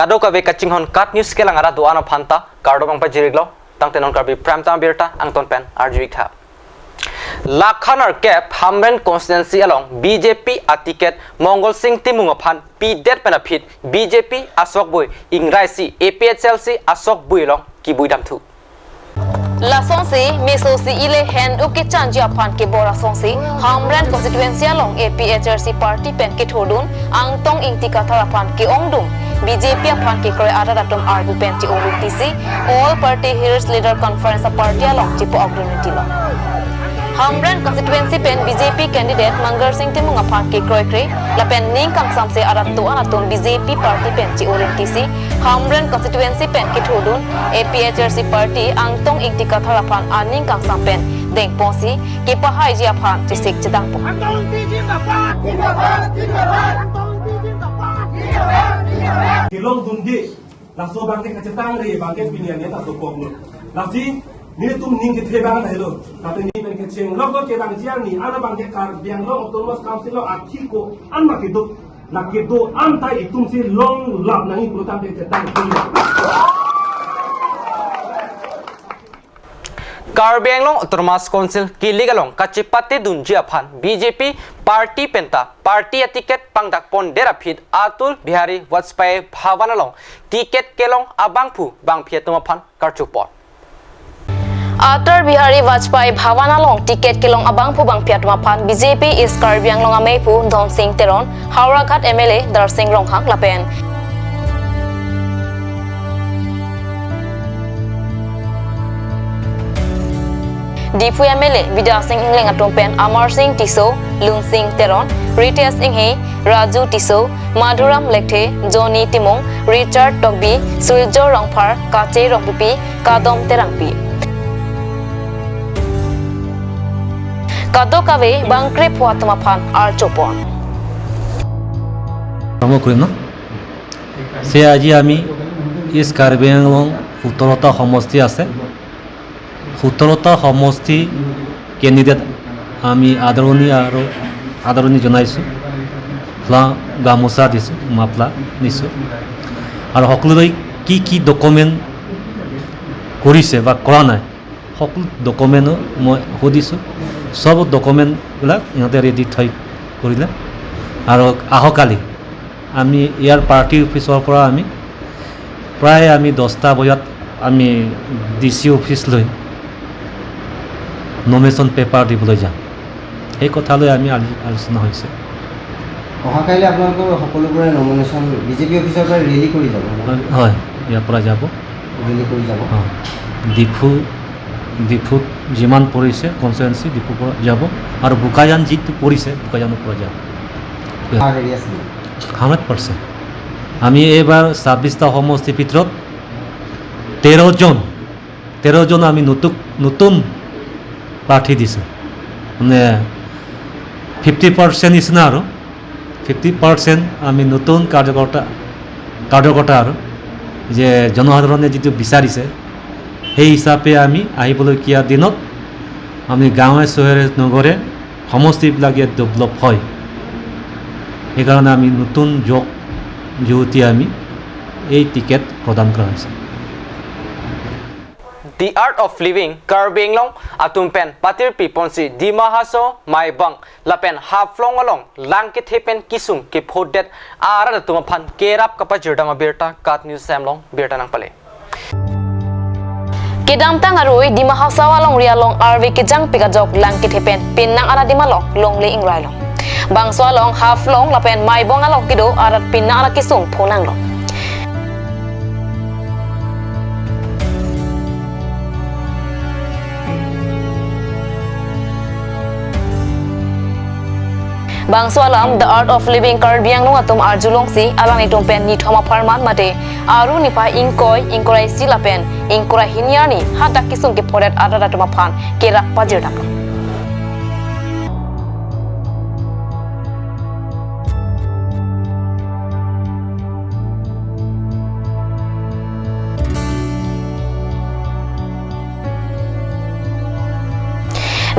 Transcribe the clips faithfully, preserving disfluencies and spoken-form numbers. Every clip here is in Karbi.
Kadokave kachinghon KAT News kelang arat do-an aphan ta kardom nangpajir-iklo. Tangte non Karbi Prime Time abirta angton pen arju-ik tha. Lakha nerkep Hamren constituency along B J P aticket Mongol Sing Timung aphan pidet pen aphi B J P asokbui ingrai si A P H L C asokbui along kibui damthu. Lasonsi meso si ili hen-u kechanji aphan kebor asonsi Hamren constituency along A P H L C party pen kethurdun Angtong Ingti Kathar aphan ke-ongdung B J P aphan kekroi arat atum arpu pen che-orinti si All Party Hills Leader Conference a-party along chepa-okdun-iti lo. Hamren constituency pen B J P candidate Mangal Sing Timung aphan kekroikre lapen ning kangsamse arat do-an atum B J P party pen che-orinti si Hamren constituency pen kethurdun A P H L C party Angtong Ingti Kathar aphan aning kangsam pen dengponsi kepahaiji aphan chesik chedangpon. Angtong Ingti zindabad! Zindabad! Zindabad! Angtong Ingti zindabad! Zindabad! Zindabad! Kelongdunde, laso abangke kachetangre, abangke pini arni ta dokoklo. Lasi nelitum ning kethe abang helo. Tapi neli pen kecheng lok lok ke abang jiang ni, ana abangke Karbi Anglong Autonomous Council along athiko an ma kedo. La kedo-an ta itum si longlap nangji pulo tangte chetang. Karbi Anglong Autonomous Council kilik along kachepatedunji aphan B J P party penta party aticket pangdakpondet aphi Atal Bihari Vajpayee Bhavan along ticket kelong abangphu bangphi atum aphan karchupon. Atal Bihari Vajpayee Bhavan along ticket kelong abangphu bangphi atum aphan B J P East Karbi Anglong ameiphu Dhonsing Teron, Howraghat M L A Darsing Ronghang lapen Diphu M L A Bidya Sing Engleng atum pen Amar Sing Tisso, Lunsing Teron, Ritesh Inghe, Raju Tisso, Madhuram Lekthe, Johnny Timung, Richard Tokbi, Surjo Rongphar, Kache Rongpipi, Kadom Terangpi. Kadokave bangkrepho atum aphan archupon. আৰম্ভ কৰিম ন? সে আজি আমি ইষ্ট কাৰ্বি আংলং সোতৰটা সমষ্টি আছে। সোতৰটা সমষ্টি কেণ্ডিডেট আমি আদৰণি আৰু আদৰণি জনাইছোঁ। ফুলা গামোচা দিছোঁ, মাফলা দিছোঁ। আৰু সকলোৱে কি কি ডকুমেণ্ট কৰিছে বা কৰা নাই, সকলো ডকুমেণ্টো মই সুধিছোঁ। সব ডকুমেণ্টবিলাক ইহঁতে ৰেডি থৈ কৰিলে। আৰু আহক কালি আমি ইয়াৰ পাৰ্টি অফিচৰ পৰা আমি প্ৰায় আমি দহটা বজাত আমি ডি চি অফিচলৈ নমিনেশ্যন পেপাৰ দিবলৈ যাম। সেই কথালৈ আমি আলো-, আলোচনা হৈছে। অহাকাইলৈ আপোনালোকৰ সকলোবোৰে নমিনেশ্যন বিজেপি অফিচৰ পৰা ৰেলী কৰি যাব? হয়, ইয়াৰ পৰা যাব। ৰেলী কৰি যাব। অ, ডিফু, ডিফুত যিমান পৰিছে কনষ্টিটুৱেঞ্চি, ডিফুৰ পৰা যাব। আৰু বোকাজান যিটো পৰিছে, বোকাজানৰ পৰা যাব। আৰু হেৰি আছে নেকি? Hundred percent. আমি এইবাৰ ছাব্বিছটা সমষ্টিৰ ভিতৰত তেৰজন, তেৰজন আমি নতুন, নতুন প্ৰাৰ্থী দিছোঁ। মানে ফিফটি পাৰ্চেণ্ট নিচিনা আৰু, ফিফটি পাৰ্চেণ্ট আমি নতুন কাৰ্যকৰ্তা, কাৰ্যকৰ্তা আৰু যে জনসাধাৰণে যিটো বিচাৰিছে, সেই হিচাপে আমি আহিবলগীয়া দিনত আমি গাঁৱে চহৰে নগৰে সমষ্টিবিলাক ইয়াত ডেভেলপ হয়। সেইকাৰণে আমি নতুন যুৱক যুৱতী আমি এই টিকেট প্ৰদান কৰা হৈছে। The Art of Living Karbi Anglong atum pen patirpiponsi Dima Hasao, Maibang lapen Haflong along lang kethe pen kisung kephodet arat atum aphan kerap kapajirdam abirta KAT News Assam along birta nangpale. Kedamtang arui Dima Hasao alongri along arve kejangpik ajok lang kethe pen penang anat Dima along longle ingrailo. Bangso along Haflong lapen Maibang along kedo arat penang anat kisung phonanglo. Bangso alam The Art of Living Karbi Anglong atum arjulongsi alanglitum pen nithom apharman mate Aru niphai ingkoi, ingkoi ra isi lapen ingkoi ra hini arni hadak kisung kephodet arat atum aphan kerap pajirdamlo.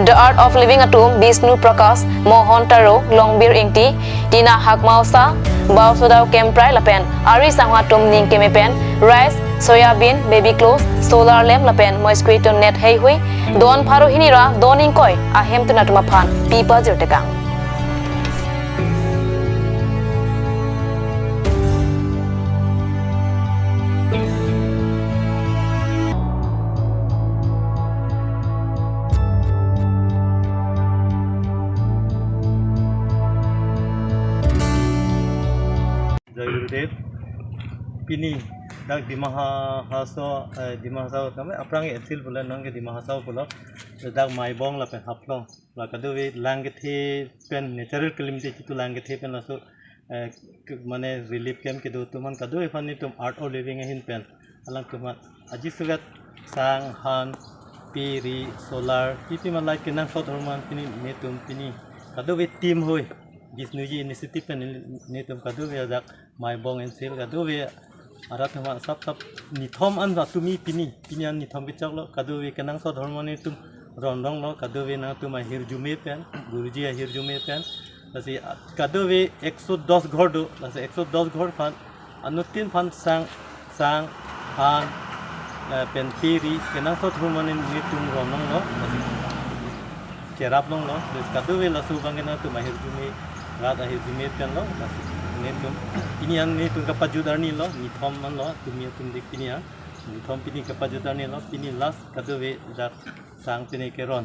The Art of Living atum Bishnu Prakash, Mohan Taro, Longbir Ingti, Tina Hakmao Sa, Baosodao Kemprai lapen ari sangho atum ning keme pen rice, soya bean, baby clothes, solar lamp lapen mosquito net heihui don pharo hini ra don ingkoi ahemtun atum aphan pi pajir tekang. Jai Gurudev. Pini dak Dima Ha-, Hasao, eh, Dima Hasao kami aphrang N C L pulo, non ke Dima Hasao pulo. Dak Maibong lapen Haflong la kadokave lang kethe pen, natural calamity chitu lang kethe pen laso, eh, ke-, mane relief camp kedo atum an kadokave aphan netum Art of Living ahin pen alangtum aphan aji sugat sang, han, pe, ri, solar, piti malai kenangsot ahormu an pini netum pini kadokave team hoi Bishnuji initiative pen netum kadokave ajak Maibong N C L kadokave arat atum aphan sap sap nithom an atumi pini, pini an nithom kechoklo, kadokave kenangsot ahormu an netum ron ronglo, kadokave nangtum ahirjume pen, Guruji ahirjume pen, lasi, ah, kadokave ekso dos ghor do, lasi ekso dos ghor aphan, anuttin aphan sang, sang, han, eh, pen pe, ri, kenangsot ahormu an netum ron ronglo, lasi cherap longlo, lasi kadokave laso abang ke nangtum ahirjume, rat ahirjume pen lo, lasi netum, pini an netum kapajut arni lo, nithom an lo, tumi atum dik pini an, nithom pini kapajut arni lo, pini last kadokave dak sang pini keron.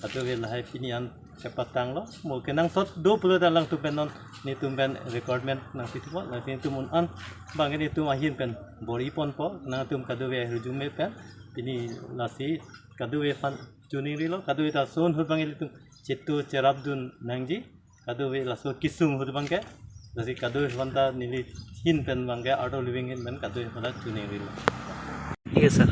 Kadokave lahai pini an kepatanglo. Mo kenangsot do pulo ta alangtum pen non netum pen requirement nangpithupo. Lasi netum un an abang netum ahin pen bor-i ponpo. Nangtum kadokave ahirjume pen pini lasi kadokave aphan choningrilo. Kadokave ta ason ahut abang netum chetu cherap dun nangji. Kadokave laso kesung ahut abang ke. Lasi kadokave aphan ta neli ahin pen abang ke, Art of Living ahin pen kadokave aphan ta choningrilo. ठीक है sir,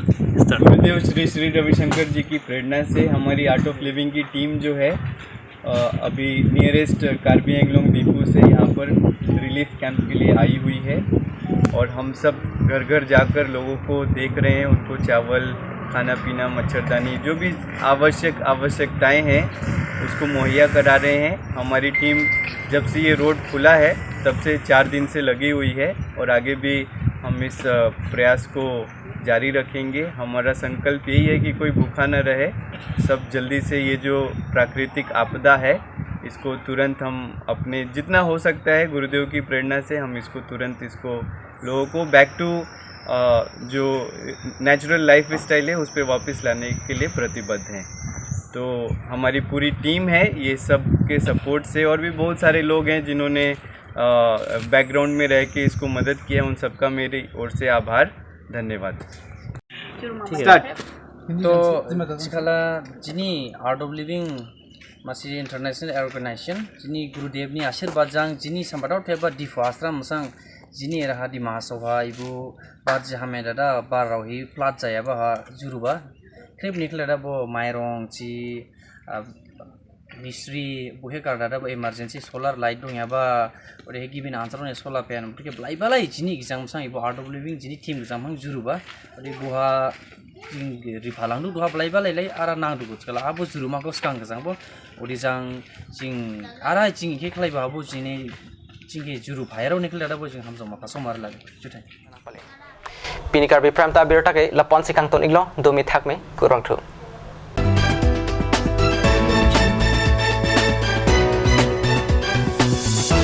start। गुरुदेव श्री श्री रविशंकर जी की प्रेरणा से हमारी art of living की टीम जो है, अ, अभी नियरेस्ट कार्बी एंगलोंग दीफू से यहाँ पर रिलीफ कैंप के लिए आई हुई है और हम सब घर घर जाकर लोगों को देख रहे हैं, उनको चावल, खाना पीना, मच्छरदानी, जो भी आवश्यक आवश्यकताएं हैं, उसको मुहैया करा रहे हैं। हमारी टीम जब से ये रोड खुला है, तब से चार दिन से लगी हुई है और आगे भी हम इस, अ, प्रयास को जारी रखेंगे। हमारा संकल्प यही है कि कोई भूखा न रहे। सब जल्दी से ये जो प्राकृतिक आपदा है, इसको तुरंत हम अपने जितना हो सकता है, गुरुदेव की प्रेरणा से हम इसको तुरंत, इसको लोगों को बैक टू, अ, जो नेचुरल लाइफस्टाइल है, उस पे वापस लाने के लिए प्रतिबद्ध हैं। तो हमारी पूरी टीम है, ये सब के सपोर्ट से, और भी बहुत सारे लोग हैं जिन्होंने, अ, बैकग्राउंड में रह के इसको मदद किया, उन सबका मेरी ओर से आभार, धन्यवाद। ठीक है। Start. To, chikhala jini Art of Living masi international organization, jini Gurudev ni ashirbad jang, jini sampadau theba Diphu Ashram masang, jini era ha Dima Hasao ha ibu bar jahame dada bar rauhi plat jaya ba ha juru ba. Krip nikle dada bo mairong chi, ah, misri buhe kar dada bo emergency solar light dong ya ba, ore he gibin answer ne solar pen, ke blai balai jini kejang masang ibu Art of Living jini team kejang mang juru ba, ore buha jing riphalang du duha blai balai lai ara nang du kala abo juru ma ko skang kejang bo, ore jang jing ara jing ke khlai ba abo jini jing ke juru phairo nikle dada bo jing hamjong ma kasomar lagi. Juthai. Pini Karbi Prime ta birta ke lapu-an si kangton iklo, domi thakme, kurvangthu.